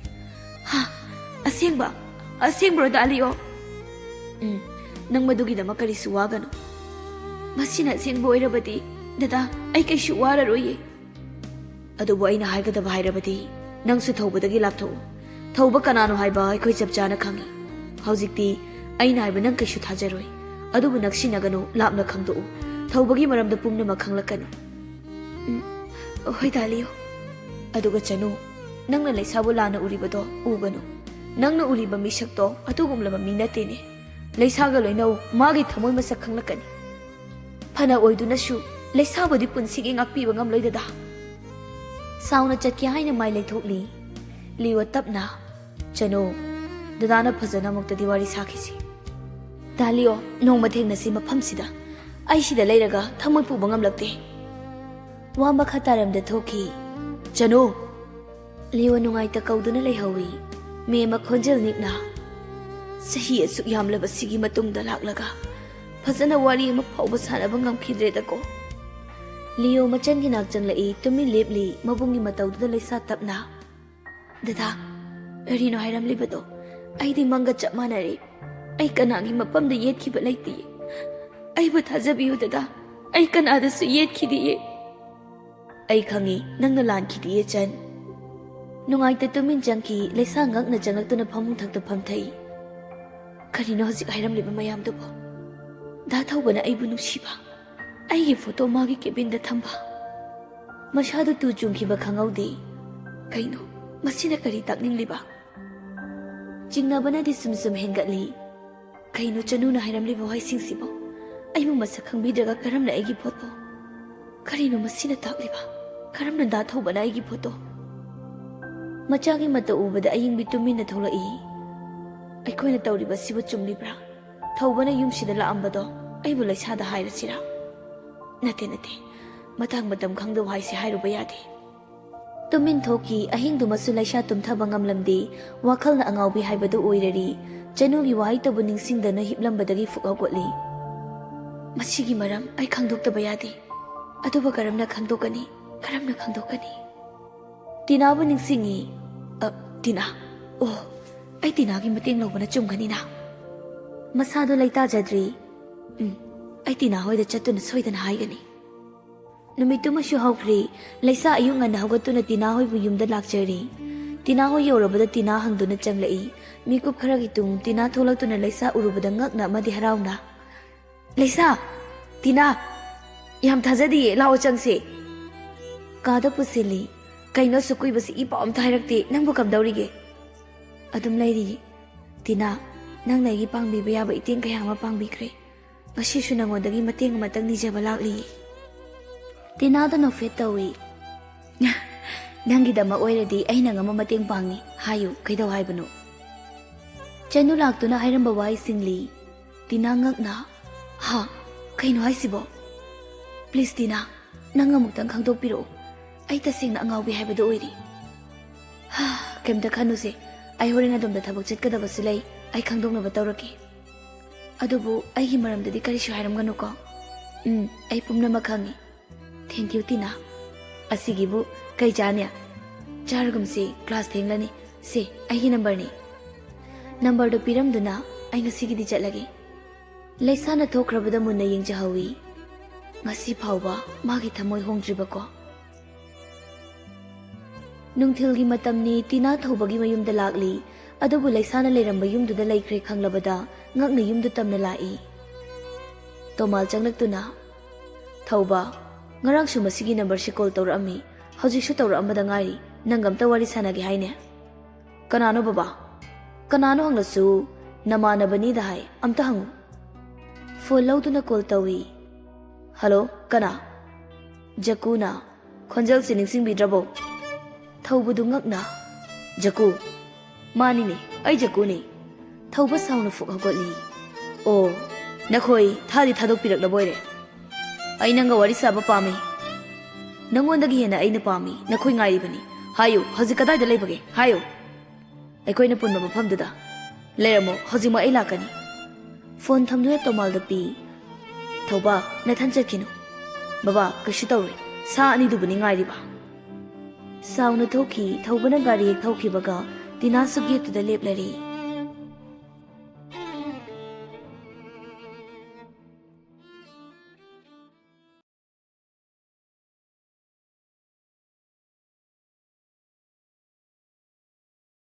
ꯍꯥ? ꯑꯁꯦꯡꯕ? ꯑꯁꯦꯡꯕ꯭ꯔꯣ, ꯗꯥ ꯂꯤꯑꯣ? ꯎꯝ, ꯅꯪ ꯃꯗꯨꯒꯤꯗꯃꯛ ꯀꯔꯤꯁꯨ ꯋꯥꯒꯅꯨ꯫ ꯃꯁꯤꯅ ꯑꯁꯦꯡꯕ ꯑꯣꯏꯔꯕꯗꯤ, ꯗꯗꯥ, ꯑꯩ ꯀꯩꯁꯨ ꯋꯥꯔꯔꯣꯏꯌꯦ꯫ ꯑꯗꯨꯕꯨ ꯑꯩꯅ ꯍꯥꯏꯒꯗꯕ ꯍꯥꯏꯔꯕꯗꯤ, ꯅꯪꯁꯨ ꯊꯧꯕꯗꯒꯤ ꯂꯥꯞꯊꯣꯛꯎ꯫ ꯊꯧꯕ ꯀꯅꯥꯅꯣ ꯍꯥꯏꯕ ꯑꯩꯈꯣꯏ ꯆꯞ ꯆꯥꯅ ꯈꯪꯏ꯫ ꯍꯧꯖꯤꯛꯇꯤ ꯑꯩꯅ ꯍꯥꯏꯕ ꯅꯪ ꯀꯩꯁꯨ ꯊꯥꯖꯔꯣꯏ꯫ ꯑꯗꯨꯕꯨ ꯅꯛꯁꯤꯟꯅꯒꯅꯨ, ꯂꯥꯞꯅ ꯈꯪꯗꯣꯛꯎ꯫ ꯊꯧꯕꯒꯤ ꯃꯔꯝꯗ ꯄꯨꯝꯅꯃꯛ ꯈꯪꯂꯛꯀꯅꯤ꯫ ꯎꯝ, ꯍꯣꯏ, ꯗꯥ ꯂꯤꯑꯣ꯫ ꯑꯗꯨꯒ ꯆꯅꯨ, ꯅꯪꯅ ꯂꯩꯁꯥꯕꯨ ꯂꯥꯟꯅ ꯎꯔꯤꯕꯗꯣ ꯎꯒꯅꯨ꯫ ꯅꯪꯅ ꯎꯔꯤꯕ ꯃꯤꯁꯛꯇꯣ ꯑꯗꯨꯒꯨꯝꯂꯕ ꯃꯤ ꯅꯠꯇꯦꯅꯦ꯫ ꯂꯩꯁꯥꯒ ꯂꯣꯏꯅꯧ, ꯃꯥꯒꯤ ꯊꯃꯣꯏ ꯃꯁꯛ ꯈꯪꯂꯛꯀꯅꯤ꯫ ꯐꯅ ꯑꯣꯏꯗꯨꯅꯁꯨ ꯂꯩꯁꯥꯕꯨꯗꯤ ꯄꯨꯟꯁꯤꯒꯤ ꯉꯥꯛꯄꯤꯕ ꯉꯝꯂꯣꯏ, ꯗꯗꯥ꯫ ꯁꯥꯎꯅ ꯆꯠꯀꯦ ꯍꯥꯏꯅ ꯃꯥꯏ ꯂꯩꯊꯣꯛꯂꯤ꯫ ꯂꯤꯑꯣ ꯇꯞꯅ, "ꯆꯅꯨ, ꯗꯗꯥꯅ ꯐꯖꯅ ꯑꯃꯨꯛꯇꯗꯤ ꯋꯥꯔꯤ ꯁꯥꯈꯤꯁꯤ꯫ ꯗꯥ ꯂꯤꯑꯣ, ꯅꯣꯡꯃ ꯊꯦꯡꯅꯁꯤ ꯃꯐꯝꯁꯤꯗ꯫ ꯑꯩ ꯁꯤꯗ ꯂꯩꯔꯒ ꯊꯃꯣꯏ ꯄꯨꯕ ꯉꯝꯂꯛꯇꯦ꯫" ꯋꯥ ꯃꯈꯥ ꯇꯥꯔꯝꯗ ꯊꯣꯛꯈꯤ꯫ "ꯆꯅꯨ!" ꯂꯤꯑꯣ ꯅꯨꯡꯉꯥꯏꯇ ꯀꯧꯗꯨꯅ ꯂꯩꯍꯧꯏ꯫ ꯃꯦꯝꯃ ꯈꯣꯟꯖꯦꯜ ꯅꯤꯛꯅ, "ꯆꯍꯤ ꯑꯁꯨꯛ ꯌꯥꯝꯂꯕꯁꯤꯒꯤ ꯃꯇꯨꯡꯗ ꯂꯥꯛꯂꯒ ꯐꯖꯅ ꯋꯥꯔꯤ ꯑꯃ ꯐꯥꯎꯕ ꯁꯥꯟꯅꯕ ꯉꯝꯈꯤꯗ꯭ꯔꯦꯗꯀꯣ꯫" ꯂꯤꯑꯣ ꯃꯆꯟꯒꯤ ꯅꯥꯛ ꯆꯪꯂꯛꯏ, ꯇꯨꯃꯤꯟ ꯂꯦꯞꯂꯤ, ꯃꯕꯨꯡꯒꯤ ꯃꯇꯧꯗꯨꯗ ꯂꯩꯁꯥ ꯇꯞꯅ, "ꯗꯗꯥ, ꯀꯔꯤꯅꯣ ꯍꯥꯏꯔꯝꯂꯤꯕꯗꯣ? ꯑꯩꯗꯤ ꯃꯪꯒ ꯆꯞ ꯃꯥꯟꯅꯔꯦ꯫ ꯑꯩ ꯀꯅꯥꯒꯤ ꯃꯐꯝꯗ ꯌꯦꯠꯈꯤꯕ ꯂꯩꯇꯤꯌꯦ꯫ ꯑꯩꯕꯨ ꯊꯥꯖꯕꯤꯌꯨ ꯗꯗꯥ, ꯑꯩ ꯀꯅꯥꯗꯁꯨ ꯌꯦꯠꯈꯤꯗꯤꯌꯦ꯫" "ꯑꯩ ꯈꯪꯏ, ꯅꯪꯅ ꯂꯥꯟꯈꯤꯗꯤꯌꯦ, ꯆꯟ꯫" ꯅꯨꯡꯉꯥꯏꯇ ꯇꯨꯃꯤꯟ ꯆꯪꯈꯤ, ꯂꯩꯁꯥ ꯉꯛꯅ ꯆꯪꯂꯛꯇꯨꯅ ꯐꯃꯨꯡ ꯊꯛꯇ ꯐꯝꯊꯩ꯫ "ꯀꯔꯤꯅꯣ ꯍꯧꯖꯤꯛ ꯍꯥꯏꯔꯝꯂꯤꯕ ꯃꯌꯥꯝꯗꯨꯕꯣ? ꯗꯥ ꯊꯧꯕꯅ ꯑꯩꯕꯨ ꯅꯨꯡꯁꯤꯕ, ꯑꯩꯒꯤ ꯐꯣꯇꯣ ꯃꯥꯒꯤ ꯀꯦꯕꯤꯟꯗ ꯊꯝꯕ, ꯃꯁꯥꯗꯨ ꯇꯨ ꯆꯨꯡꯈꯤꯕ ꯈꯪꯍꯧꯗꯦ꯫ ꯀꯩꯅꯣ, ꯃꯁꯤꯅ ꯀꯔꯤ ꯇꯥꯛꯅꯤꯡꯂꯤꯕ?" ꯆꯤꯡꯅꯕꯅꯗꯤ ꯁꯨꯝ ꯁꯨꯝ ꯍꯦꯟꯒꯠꯂꯤ꯫ ꯀꯩꯅꯣ ꯆꯅꯨꯅ ꯍꯥꯏꯔꯝꯂꯤꯕ ꯋꯥꯍꯩꯁꯤꯡꯁꯤꯕꯣ? ꯑꯩꯕꯨ ꯃꯁꯛ ꯈꯪꯕꯤꯗ꯭ꯔꯒ ꯀꯔꯝꯅ ꯑꯩꯒꯤ ꯐꯣꯇꯣ? ꯀꯔꯤꯅꯣ ꯃꯁꯤꯅ ꯇꯥꯛꯂꯤꯕ? ꯀꯔꯝꯅ ꯗꯥ ꯊꯧꯕꯅ ꯑꯩꯒꯤ ꯐꯣꯇꯣ? ꯃꯆꯥꯒꯤ ꯃꯇꯧ ꯎꯕꯗ ꯑꯌꯤꯡꯕꯤ ꯇꯨꯃꯤꯟꯅ ꯊꯣꯛꯂꯛꯏ꯫ ꯑꯩꯈꯣꯏꯅ ꯇꯧꯔꯤꯕꯁꯤꯕꯨ ꯆꯨꯝꯂꯤꯕ꯭ꯔꯥ? ꯊꯧꯕꯅ ꯌꯨꯝꯁꯤꯗ ꯂꯥꯛꯑꯝꯕꯗꯣ ꯑꯩꯕꯨ ꯂꯩꯁꯥꯗ ꯍꯥꯏꯔꯁꯤꯔꯥ? ꯅꯠꯇꯦ, ꯅꯠꯇꯦ, ꯃꯇꯥꯡ ꯃꯇꯝ ꯈꯪꯗꯕ ꯍꯥꯏꯁꯦ ꯍꯥꯏꯔꯨꯕ ꯌꯥꯗꯦ꯫ ꯇꯨꯃꯤꯟ ꯊꯣꯛꯈꯤ꯫ ꯑꯍꯤꯡꯗꯨꯃꯁꯨ ꯂꯩꯁꯥ ꯇꯨꯝꯊꯕ ꯉꯝꯂꯝꯗꯦ꯫ ꯋꯥꯈꯜꯅ ꯑꯉꯥꯎꯕꯤ ꯍꯥꯏꯕꯗꯨ ꯑꯣꯏꯔꯔꯤ꯫ ꯆꯅꯨꯒꯤ ꯋꯥꯍꯩꯇꯕꯨ ꯅꯤꯡꯁꯤꯡꯗꯅ ꯍꯤꯞꯂꯝꯕꯗꯒꯤ ꯐꯨꯛ ꯍꯧꯒꯠꯂꯤ꯫ "ꯃꯁꯤꯒꯤ ꯃꯔꯝ ꯑꯩ ꯈꯪꯗꯣꯛꯇꯕ ꯌꯥꯗꯦ꯫ ꯑꯗꯨꯕꯨ ꯀꯔꯝꯅ ꯈꯪꯗꯣꯛꯀꯅꯤ? ꯀꯔꯝꯅ ꯈꯪꯗꯣꯛꯀꯅꯤ? ꯇꯤꯅꯥꯕꯨ ꯅꯤꯡꯁꯤꯡꯉꯤ꯫ ꯑ, ꯇꯤꯅꯥ꯫ ꯑꯣ, ꯑꯩ ꯇꯤꯅꯥꯒꯤ ꯃꯇꯦꯡ ꯂꯧꯕꯅ ꯆꯨꯝꯒꯅꯤꯅ꯫ ꯃꯁꯥꯗꯣ ꯂꯩꯇꯥꯖꯗ꯭ꯔꯤ꯫ ꯎꯝ, ꯑꯩ ꯇꯤꯅꯥ ꯍꯣꯏꯗ ꯆꯠꯇꯨꯅ ꯁꯣꯏꯗꯅ ꯍꯥꯏꯒꯅꯤ꯫ ꯅꯨꯃꯤꯠꯇꯨꯃꯁꯨ ꯍꯧꯈ꯭ꯔꯦ꯫ ꯂꯩꯁꯥ ꯑꯌꯨꯛ ꯉꯟꯅ ꯍꯧꯒꯠꯇꯨꯅ ꯇꯤꯅꯥ ꯍꯣꯏꯕꯨ ꯌꯨꯝꯗ ꯂꯥꯛꯆꯔꯦ꯫ ꯇꯤꯅꯥ ꯍꯣꯏ ꯌꯧꯔꯕꯗ ꯇꯤꯅꯥ ꯍꯪꯗꯨꯅ ꯆꯪꯂꯛꯏ꯫ ꯃꯤꯀꯨꯞ ꯈꯔꯒꯤ ꯇꯨꯡ ꯇꯤꯅꯥ ꯊꯣꯛꯂꯛꯇꯨꯅ ꯂꯩꯁꯥ ꯎꯔꯨꯕꯗ ꯉꯛꯅ ꯑꯃꯗꯤ ꯍꯔꯥꯎꯅ, "ꯂꯩꯁꯥ! ꯇꯤꯅꯥ! ꯌꯥꯝ ꯊꯥꯖꯗꯤꯌꯦ, ꯂꯥꯛꯑꯣ ꯆꯪꯁꯦ꯫" ꯀꯥꯗ ꯄꯨꯁꯤꯜꯂꯤ꯫ "ꯀꯩꯅꯣ ꯑꯁꯨꯛ ꯀꯨꯏꯕꯁꯤ ꯏ ꯄꯥꯎ ꯑꯝꯇ ꯍꯥꯏꯔꯛꯇꯦ, ꯅꯪꯕꯨ ꯀꯝꯗꯧꯔꯤꯒꯦ?" "ꯑꯗꯨꯝ ꯂꯩꯔꯤ꯫ ꯇꯤꯅꯥ, ꯅꯪꯅ ꯑꯩꯒꯤ ꯄꯥꯡꯕꯤꯕ ꯌꯥꯕ ꯏꯇꯦꯡ ꯀꯌꯥ ꯑꯃ ꯄꯥꯡꯕꯤꯈ꯭ꯔꯦ꯫ ꯉꯁꯤꯁꯨ ꯅꯉꯣꯟꯗꯒꯤ ꯃꯇꯦꯡ ꯑꯃꯇꯪ ꯅꯤꯖꯕ ꯂꯥꯛꯂꯤ꯫" ꯇꯤꯅꯥꯗ ꯅꯣꯛꯐꯦꯠ ꯇꯧꯏ꯫ "ꯅꯪꯒꯤꯗꯃꯛ ꯑꯣꯏꯔꯗꯤ ꯑꯩꯅ ꯉꯝꯕ ꯃꯇꯦꯡ ꯄꯥꯡꯅꯤ꯫ ꯍꯥꯏꯌꯨ, ꯀꯩꯗꯧ ꯍꯥꯏꯕꯅꯣ?" ꯆꯅꯨ ꯂꯥꯛꯇꯨꯅ ꯍꯥꯏꯔꯝꯕ ꯋꯥꯍꯩꯁꯤꯡꯂꯤ꯫ ꯇꯤꯅꯥ ꯉꯛꯅ, "ꯍꯥ? ꯀꯩꯅꯣ ꯍꯥꯏꯁꯤꯕꯣ? Please ꯇꯤꯅꯥ, ꯅꯪ ꯑꯃꯨꯛꯇꯪ ꯈꯪꯗꯣꯛꯄꯤꯔꯛꯑꯣ꯫ ꯑꯩ ꯇꯁꯦꯡꯅ ꯑꯉꯥꯎꯕꯤ ꯍꯥꯏꯕꯗꯨ ꯑꯣꯏꯔꯦ꯫" "ꯍꯥ, ꯀꯩꯝꯇ ꯈꯟꯅꯨꯁꯦ꯫ ꯑꯩ ꯍꯣꯔꯦꯟ ꯑꯗꯣꯝꯗ ꯊꯕꯛ ꯆꯠꯀꯗꯕꯁꯨ ꯂꯩ꯫ ꯑꯩ ꯈꯪꯗꯣꯛꯅꯕ ꯇꯧꯔꯛꯀꯦ꯫ ꯑꯗꯨꯕꯨ ꯑꯩꯒꯤ ꯃꯔꯝꯗꯗꯤ ꯀꯔꯤꯁꯨ ꯍꯥꯏꯔꯝꯒꯅꯨꯀꯣ꯫" "ꯎꯝ, ꯑꯩ ꯄꯨꯝꯅꯃꯛ ꯈꯪꯉꯤ꯫ Thank you ꯇꯤꯅꯥ꯫ ꯑꯁꯤꯒꯤꯕꯨ ꯀꯩ ꯆꯥꯅꯤ? ꯆꯥꯔꯒꯨꯝꯁꯤ, class ꯊꯦꯡꯂꯅꯤ꯫ ꯁꯦ, ꯑꯩꯒꯤ numberꯅꯤ꯫" Numberꯗꯨ ꯄꯤꯔꯝꯗꯨꯅ, "ꯑꯩ ꯉꯁꯤꯒꯤꯗꯤ ꯆꯠꯂꯒꯦ꯫" ꯂꯩꯁꯥꯅ ꯊꯣꯛꯈ꯭ꯔꯕꯗ ꯃꯨꯟꯅ ꯌꯦꯡꯖꯍꯧꯏ꯫ ꯉꯁꯤ ꯐꯥꯎꯕ ꯃꯥꯒꯤ ꯊꯃꯣꯏ ꯍꯣꯡꯗ꯭ꯔꯤꯕꯀꯣ꯫ ꯅꯨꯡꯊꯤꯜꯒꯤ ꯃꯇꯝꯅꯤ꯫ ꯇꯤꯅꯥ ꯊꯧꯕꯒꯤ ꯃꯌꯨꯝꯗ ꯂꯥꯛꯂꯤ꯫ ꯑꯗꯨꯕꯨ ꯂꯩꯁꯥꯅ ꯂꯩꯔꯝꯕ ꯌꯨꯝꯗꯨꯗ ꯂꯩꯈ꯭ꯔꯦ ꯈꯪꯂꯕꯗ ꯉꯛꯅ ꯌꯨꯝꯗꯨ ꯇꯝꯅ ꯂꯥꯛꯏ꯫ ꯇꯣꯃꯥꯜ ꯆꯪꯂꯛꯇꯨꯅ, "ꯊꯧꯕ, ꯉꯔꯥꯡꯁꯨ ꯃꯁꯤꯒꯤ numberꯁꯤ call ꯇꯧꯔꯛꯑꯝꯃꯤ꯫ ꯍꯧꯖꯤꯛꯁꯨ ꯇꯧꯔꯛꯑꯝꯕꯗ ꯉꯥꯏꯔꯤ꯫ ꯅꯪꯒ ꯑꯝꯇ ꯋꯥꯔꯤ ꯁꯥꯟꯅꯒꯦ ꯍꯥꯏꯅꯦ꯫" "ꯀꯅꯥꯅꯣ ꯕꯕꯥ?" "ꯀꯅꯥꯅꯣ ꯍꯪꯂꯁꯨ ꯅꯃꯥꯟꯅꯕꯅꯤꯗ ꯍꯥꯏ꯫ ꯑꯝꯇ ꯍꯪꯉꯨ꯫" Phone ꯂꯧꯗꯨꯅ call ꯇꯧꯏ꯫ "Hello, ꯀꯅꯥ?" "ꯖꯀꯨꯅ꯫" "ꯈꯣꯟꯖꯦꯜꯁꯤ ꯅꯤꯡꯁꯤꯡꯕꯤꯗ꯭ꯔꯕꯣ?" ꯊꯧꯕꯗꯨ ꯉꯛꯅ, "ꯖꯀꯨ?" "ꯃꯥꯅꯤꯅꯦ, ꯑꯩ ꯖꯀꯨꯅꯦ꯫" ꯊꯧꯕ ꯁꯥꯎꯅ ꯐꯨꯛ ꯍꯧꯒꯠꯂꯤ꯫ "ꯑꯣ, ꯅꯈꯣꯏ ꯊꯥꯗꯤ ꯊꯥꯗꯣꯛꯄꯤꯔꯛꯂꯕ ꯑꯣꯏꯔꯦ꯫ ꯑꯩ ꯅꯪꯒ ꯋꯥꯔꯤ ꯁꯥꯕ ꯄꯥꯝꯃꯤ꯫ ꯅꯉꯣꯟꯗꯒꯤ ꯍꯦꯟꯅ ꯑꯩꯅ ꯄꯥꯝꯃꯤ꯫ ꯅꯈꯣꯏ ꯉꯥꯏꯔꯤꯕꯅꯤ꯫ ꯍꯥꯏꯌꯨ, ꯍꯧꯖꯤꯛ ꯀꯗꯥꯏꯗ ꯂꯩꯕꯒꯦ? ꯍꯥꯏꯌꯨ꯫" "ꯑꯩꯈꯣꯏꯅ ꯄꯨꯟꯕ ꯃꯐꯝꯗꯨꯗ ꯂꯩꯔꯝꯃꯣ, ꯍꯧꯖꯤꯛꯃꯛ ꯑꯩ ꯂꯥꯛꯀꯅꯤ꯫" Phone ꯊꯝꯗꯨꯅ ꯇꯣꯃꯥꯜꯗ ꯄꯤ꯫ "ꯊꯧꯕ, ꯅꯊꯟ ꯆꯠꯈꯤꯅꯨ꯫" "ꯕꯕꯥ, ꯀꯩꯁꯨ ꯇꯧꯔꯣꯏ꯫ ꯁꯥ ꯑꯅꯤꯗꯨꯕꯨꯅꯤ ꯉꯥꯏꯔꯤꯕ꯫ ꯁꯥꯎꯅ ꯊꯣꯛꯈꯤ꯫ ꯊꯧꯕꯅ ꯒꯥꯔꯤ ꯍꯦꯛ ꯊꯧꯈꯤꯕꯒ ꯇꯤꯅꯥꯁꯨ ꯒꯦꯠꯇꯨꯗ ꯂꯦꯞꯂꯔꯦ꯫